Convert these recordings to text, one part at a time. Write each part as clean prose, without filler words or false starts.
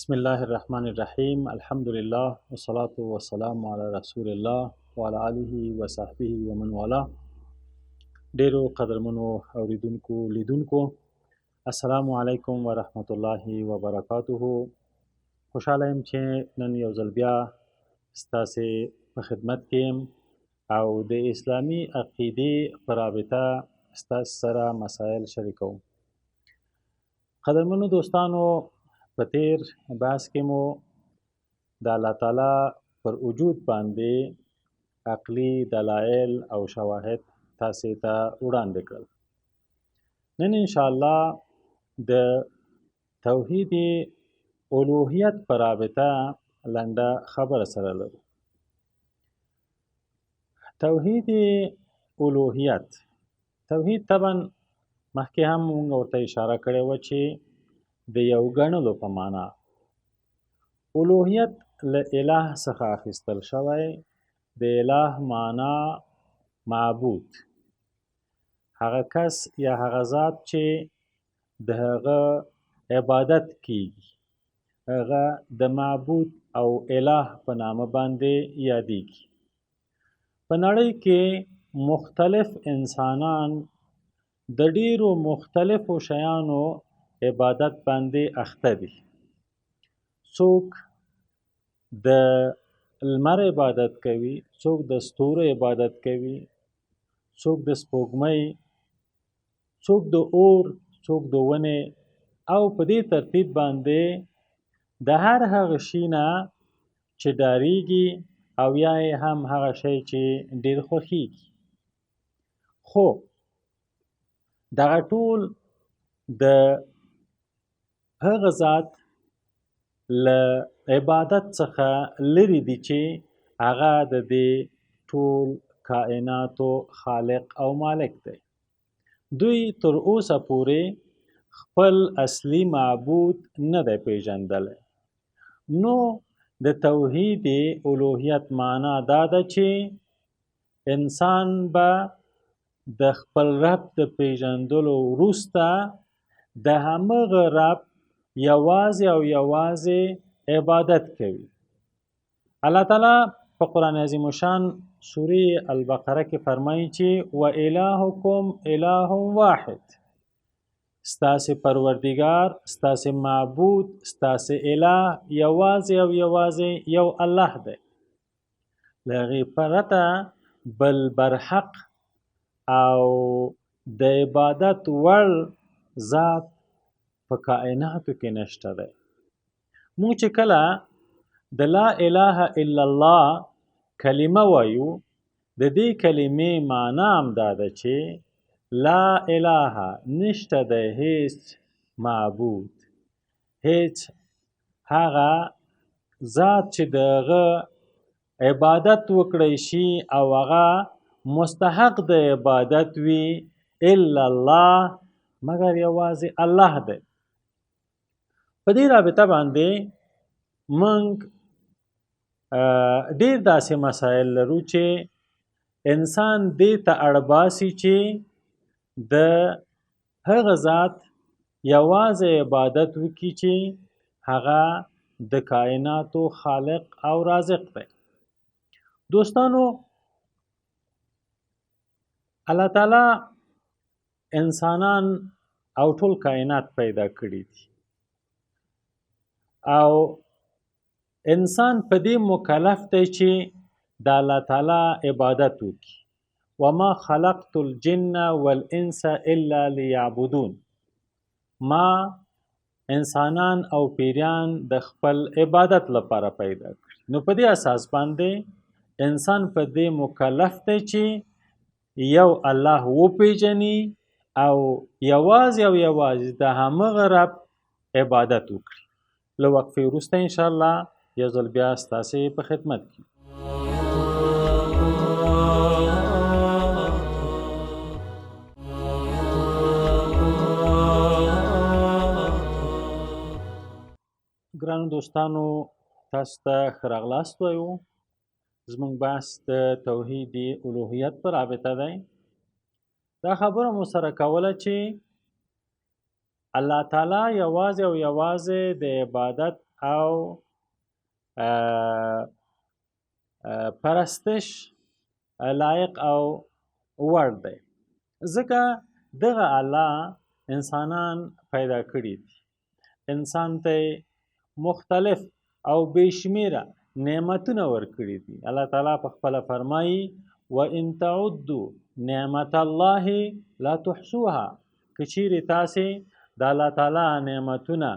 بسم الله الرحمن الرحیم. الحمد لله والصلاة والسلام علی رسول الله وعلى آله وصحبه ومن والاه. ډیرو قدرمنو اوریدونکو لیدونکو، السلام علیکم ورحمت الله وبرکاته. خوشحاله یم چې نن یو ځل بیا ستاسې په خدمت کې یم او د اسلامي عقیدې په رابطه ستاسې سره مسایل شریکوم. قدرمنو دوستانو، په تیر بحث کې مو د الله تعالی پر وجود باندې عقلي دلایل او شواهد تاسې ته وړاندې کړل. نن انشاءالله د توحید الوهیت په رابطه لنډه خبره سره لرو. توحید الوهیت، توحید طبعا مخکې هم موږ ورته اشاره کړې وه چې د یو ګڼلو په معنا الوهیت له اله څخه اخیستل شوی. د اله معنا معبود، هغه کس یا هغه ذات چې د هغه عبادت کیږي، هغه د معبود او اله په نامه باندې یادیږي. په نړۍ کې مختلف انسانان د ډیرو مختلفو شیانو عبادت باندې اخته دي. څوک د لمر عبادت کوي، څوک د ستورو عبادت کوي، څوک د سپوږمۍ، څوک د اور، څوک د ونې، او په دې ترتیب باندې د هر هغه شي نه چې ډاریږي او یا یې هم هغه شی چې ډیر خوښیږي. خو دغه ټول د هغه ذات له عبادت څخه لرې دي چې هغه د دې ټول کائناتو خالق او مالک دی. دوی تر اوسه پورې خپل اصلي معبود نه دی پیژندلی. نو د توحید الوهیت معنا دا ده چې انسان به د خپل رب د پیژندلو وروسته د همغه رب یوازې او یوازې عبادت کوي. الله تعالی په قرآن عظیم الشان سورې البقره کې فرمایي چې و الهکم اله واحد، ستاسې پروردګار، ستاسې معبود، ستاسې اله یوازې او یوازې یو الله دی. له هغې پرته بل برحق او د عبادت وړ ذات په کائناتو کې نشته دی. موږ چې کله د لا اله الا الله کلمه وایو، د دې کلمې معنا هم دا ده چې لا اله نشته دی هیڅ معبود، هیڅ هغه ذات چې د هغه عبادت وکړی شي او هغه مستحق د عبادت وي الا الله، مګر یوازې الله دی. په دې رابطه باندې موږ ډیر داسې مسایل لرو چې انسان دې ته اړ باسي چې د هغه ذات یوازې عبادت وکړي چې هغه د کائناتو خالق او رازق دی. دوستانو، الله تعالی انسانان او ټول کائنات پیدا کړي دي او انسان په دې مکلف دی چې د الله تعالی عبادت وکړي. وما خلقت الجن والانس الا ليعبدون، ما انسانان او پیریان د خپل عبادت لپاره پیدا کړي. نو په دې اساس باندې انسان په دې مکلف دی چې یو الله وپیژني او یوازې او یوازې د همغه رب عبادت وکړي. له وقفې وروسته انشاءالله یو ځل بیا ستاسې په خدمت کې. ګرانو دوستانو، تاسو ته ښه راغلاست وایو. زموږ بحث د توحید الوهیت په رابطه دی. دا خبره مو سره کوله چې الله تعالی یوازې او یوازې د عبادت او پرستش لایق او وړ دی، ځکه دغه الله انسانان پیدا کړي دي، انسان ته مختلف او بې شمېره نعمتونه ورکړي دي. الله تعالی په خپله فرمایي وان تعدوا نعمت الله لا تحصوها، که چیرې تاسې د الله تعالی نعمتونه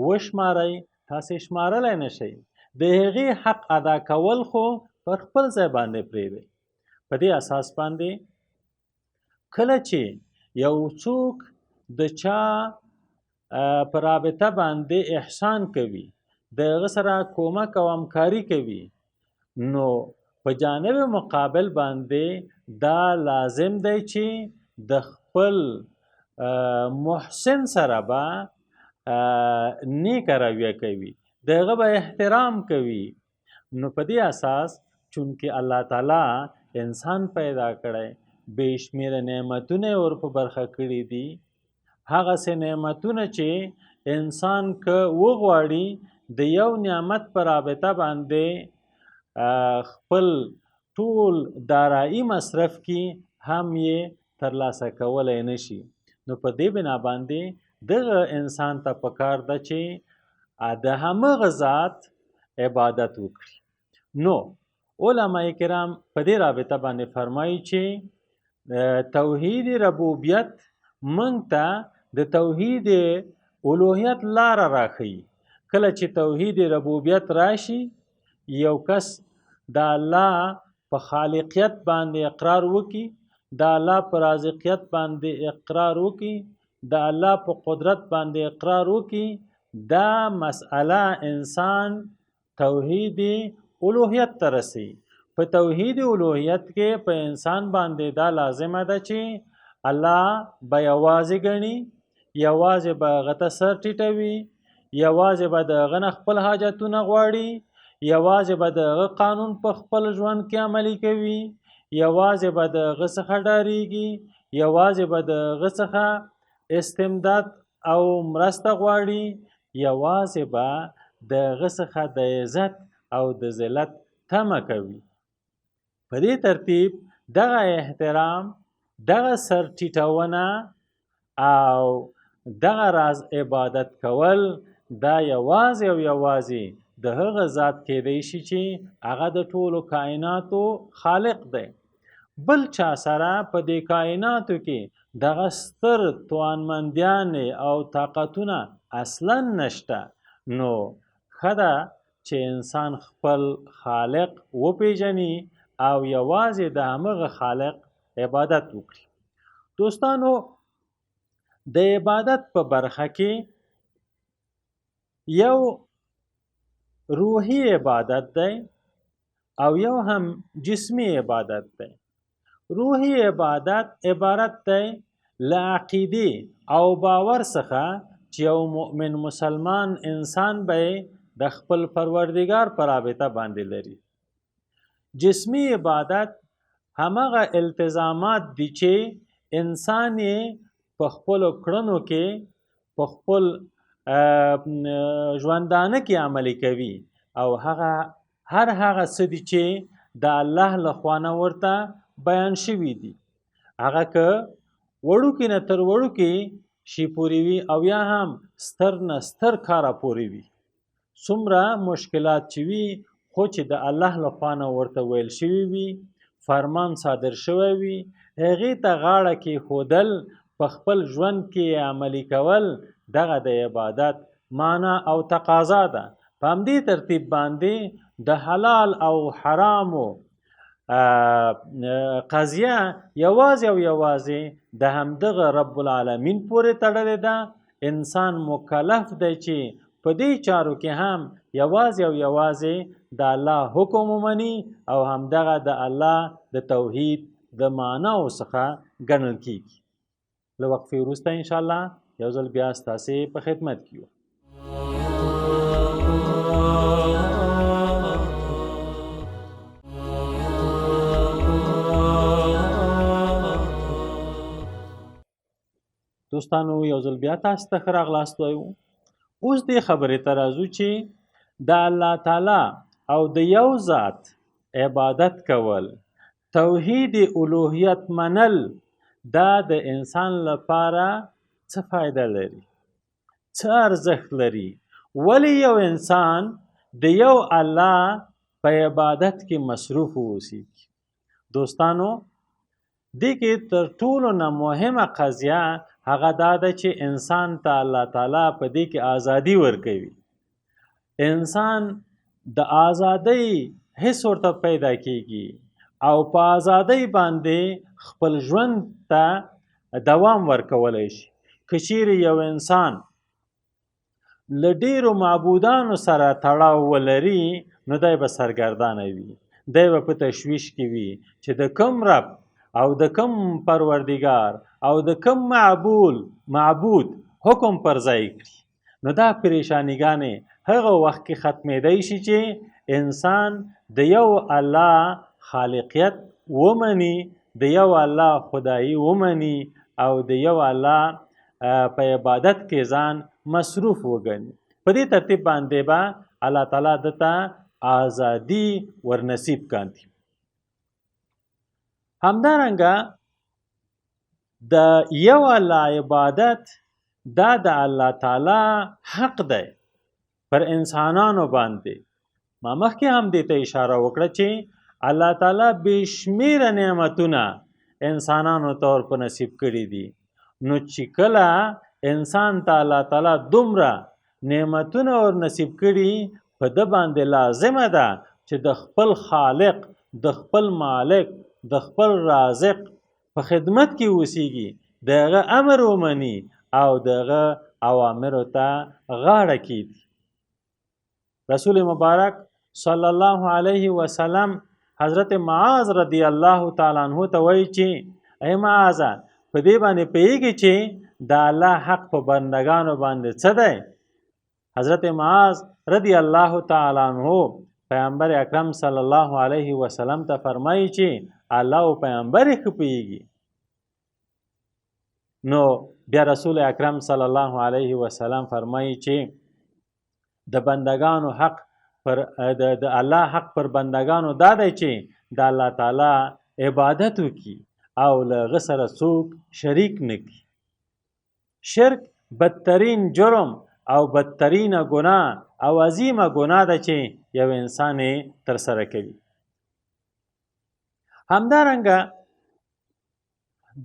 وشمارئ تاسې شمارلی نه شئ. د هغې حق ادا کول خو پر خپل ځای باندې پرېږدئ. په دې اساس باندې کله چې یو څوک د چا په رابطه باندې احسان کوي، د هغه سره کومک او همکاري کوي، نو په جانب مقابل باندې دا لازم دی چې د خپل محسن سره به نیکه رویه کوي، د هغه به احترام کوي. نو په دې اساس چونکه الله تعالی انسان پیدا کړی، بې شمېره نعمتونه یې ور په برخه کړي دي، هغسې نعمتونه چې انسان که وغواړي د یو نعمت په رابطه باندې خپل ټول دارایی مصرف کی هم یې ترلاسه کولی نشي. نو په دې بنا باندې دغه انسان ته پکار ده چې د همغه ذات عبادت وکړي. نو علما کرام په دې رابطه باندې فرمایي چې توحید ربوبیت موږ ته د توحید الوهیت لاره راښیي. کله چې توحید ربوبیت راشي، یو کس د الله په خالقیت باندې اقرار وکړي، د الله په رازقیت باندې اقرار وکړي، د الله په قدرت باندې اقرار وکړي، دا مسئله انسان توحید الوهیت ته رسي. په توحید الوهیت کې په انسان باندې دا لازمه ده چې الله به یوازې ګڼي، یوازې به هغه ته سر ټیټوي، یوازې به د هغه نه خپل حاجتونه غواړي، یوازې به د هغه قانون په خپل ژوند کې عملي کوي، یوازې به د هغه څخه ډاریږي، یوازې به د هغه څخه استمداد او مرسته غواړي، یوازې به د هغه څخه د عزت او د ذلت تمه کوي. په دې ترتیب دغه احترام، دغه سر ټیټونه او دغه راز عبادت کول دا یوازې او یوازې د هغه ذات کېدی شي چې هغه د ټولو کائناتو خالق دی. بل چا سره په دې کائناتو کې دغه ستر توانمندیانې او طاقتونه اصلا نشته. نو ښه ده چې انسان خپل خالق وپیژني او یوازې د همغه خالق عبادت وکړي. دوستانو، د عبادت په برخه کې یو روحي عبادت دی او یو هم جسمي عبادت دی. روحي عبادت عبارت دی له عقیدې او باور څخه چې یو مؤمن مسلمان انسان به د خپل پروردګار په رابطه باندې لري. جسمي عبادت همغه التزامات دي چې انسان یې په خپلو کړنو کې په خپل ژوندانه کې عملي کوي، او هغه هر هغه څه دي چې د الله له خوا نه ورته بیان شوي دي، هغه که وړوکي نه تر وړوکي شي پورې وي او یا هم ستر نه ستر کاره پورې وي. څومره مشکلات چې وي خو چې د الله له خوا نه ورته ویل شوي وي، فرمان صادر شوی وي، هغې ته غاړه کېښودل، په خپل ژوند کې عملي کول، دغه د عبادت معنا او تقاضا ده. په همدې ترتیب باندې د حلال او حرامو قضیه یوازې او یوازې د همدغه رب العالمین پورې تړلې ده. انسان مکلف دی چې په دې چارو کې هم یوازې او یوازې د الله حکم ومني او همدغه د الله د توحید د معناو څخه ګڼل کیږي. له وقفې وروسته انشاءالله یو ځل بیا ستاسې په خدمت کې یو. دوستانو یو ځل بیا تاسو ته ښه راغلاست وایو. اوس دې خبرې ته راځو چې د الله تعالی او د یو ذات عبادت کول، توحید الوهیت منل، دا د انسان لپاره څه فایده لري، څه ارزښت لري؟ ولې یو انسان د یو الله په عبادت کې مصروف اوسیږي؟ دوستانو، دې کې تر ټولو نه مهمه قضیه هغه دا ده چې انسان ته الله تعالی په دې کې ازادي ورکوي. انسان د ازادۍ حس ورته پیدا کیږي او په ازادۍ باندې خپل ژوند ته دوام ورکولی شي. که چیرې یو انسان له ډیرو معبودانو سره تړاو ولري، نو دی به سرګردانه وي، دی به په تشویش کې وي چې د کوم رب او د کوم پروردګار او د کوم معبود حکم پر ځای کړي. نو دا پریشانیګانې هغه وخت کې ختمېدی شي چې انسان د یو الله خالقیت ومني، د یو الله خدایي ومني او د یو الله په عبادت کې ځان مصروف وګڼي. په دې ترتیب باندې به الله تعالی ده ته ازادي ورنصیب کاندي. همدارنګه د یو الله عبادت دا د الله تعالی حق دی پر انسانانو باندې. ما مخکې هم دې ته اشاره وکړه چې الله تعالی بې شمېره نعمتونه انسانانو ته ور په نصیب کړي دي. نو چې کله انسان ته الله تعالی دومره نعمتونه ور نصیب کړي، په ده باندې لازمه ده چې د خپل خالق، د خپل مالک، د خپل رازق په خدمت کې اوسیږي، د هغه امر ومني او د هغه اوامرو ته غاړه کیږدي. رسول مبارک صلی الله علیه وسلم حضرت معاذ رضی الله تعالی عنہ ته وایي چې ای معاذ، په دې باندې پوهېږي چې د الله حق په بندګانو باندې څه دی؟ حضرت معاذ رضی الله تعالی عنہ پیغمبر اکرم صلی الله علیه وسلم ته فرمایي چې الله او پیغمبر یې ښه پوهېږي. نو بیا رسول اکرم صلی الله علیه وسلم فرمایي چې د بندگانو حق پر د الله حق پر بندگانو دا دی چې د الله تعالی عبادت وکړي او له هغه سره څوک شریک نه کړي. شرک بدترین جرم او بدترینه ګناه او عظیمه ګناه ده چې یو انسان یې ترسره کوي. همدارنګه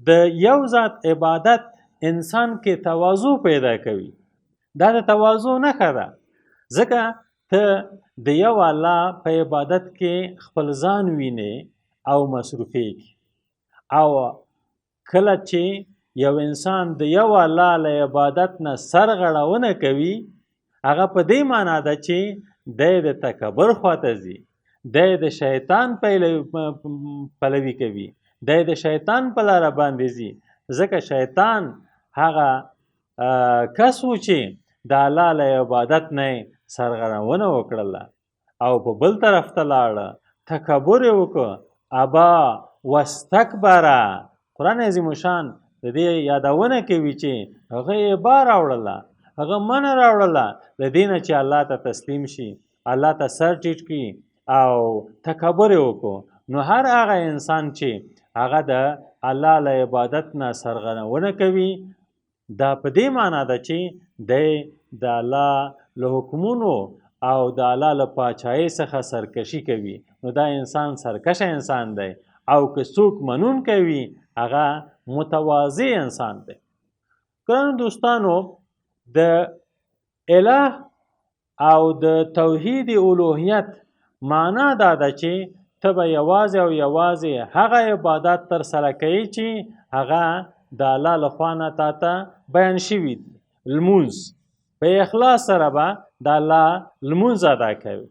د یو ذات عبادت انسان کې تواضع پیدا کوي. دا د تواضع نښه ده، ځکه ته د یو الله په عبادت کې خپل ځان وینې او مصروفېږي. او کله چې یو انسان د یو الله له عبادت نه سر غړونه کوي، هغه په دې معنا ده چې دی د تکبر خواته ځي، دی د شیطان پلوي کوي، دی د شیطان په لاره باندې ځي. ځکه شیطان هغه کس و چې د الله له عبادت نه یې سرغړونه وکړله او په بل طرف ته لاړه، تکبر یې وکړ، ابا واستکبره. قرآن عظیم الشان د دې یادونه کوي چې هغه ابا راوړله، هغه منه راوړله له دې نه چې الله ته تسلیم شي، الله ته سر ټیټ کړي او تکبر یې وکړو. نو هر هغه انسان چې هغه د الله له عبادت نه سرغړونه کوي، دا په دې معنا ده چې دی د الله له حکمونو او د الله له پاچاهۍ څخه سرکشي کوي. نو دا انسان سرکشه انسان دی، او که څوک منونکی وي هغه متواضع انسان دی. ګرانو دوستانو، د اله او د توحید الوهیت معنا دا ده چې ته به یوازې او یوازې هغه عبادت تر سره کوي چې هغه د الله له خوا نه تا ته بیان شوي دي. لمونځ په اخلاص سره به د الله لمونځ ادا کوي،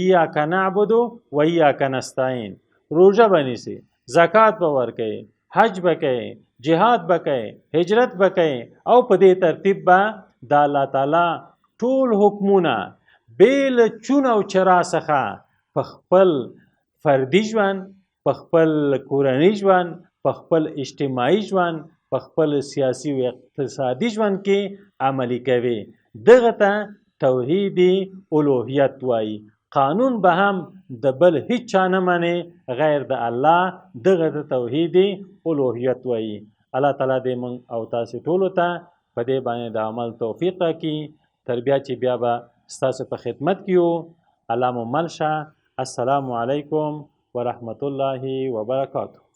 ایاک نعبد و ایاک نستعین. روژه به نیسي، زکات به ورکوي، حج به کوي، جهاد به کوي، هجرت به کوي، او په دې ترتیب به د الله تعالی ټول حکمونه بې له چون او چرا څخه په خپل فردي ژوند، په خپل کورني ژوند، په خپل اجتماعي ژوند، په خپل سیاسي او اقتصادي ژوند کې عملي کوي. دغه ته توحید الوهیت وایي. قانون به هم د بل هیڅ چا نه منې غیر د الله، دغه ته توحید الوهیت وایي. الله تعالی دې موږ او تاسو ټولو ته په دې باندې د عمل توفیق راکړي. تر بیا چې بیا به ستاسو په خدمت کې یو. الله مو مل شه. السلام علیکم ورحمت الله وبرکاته.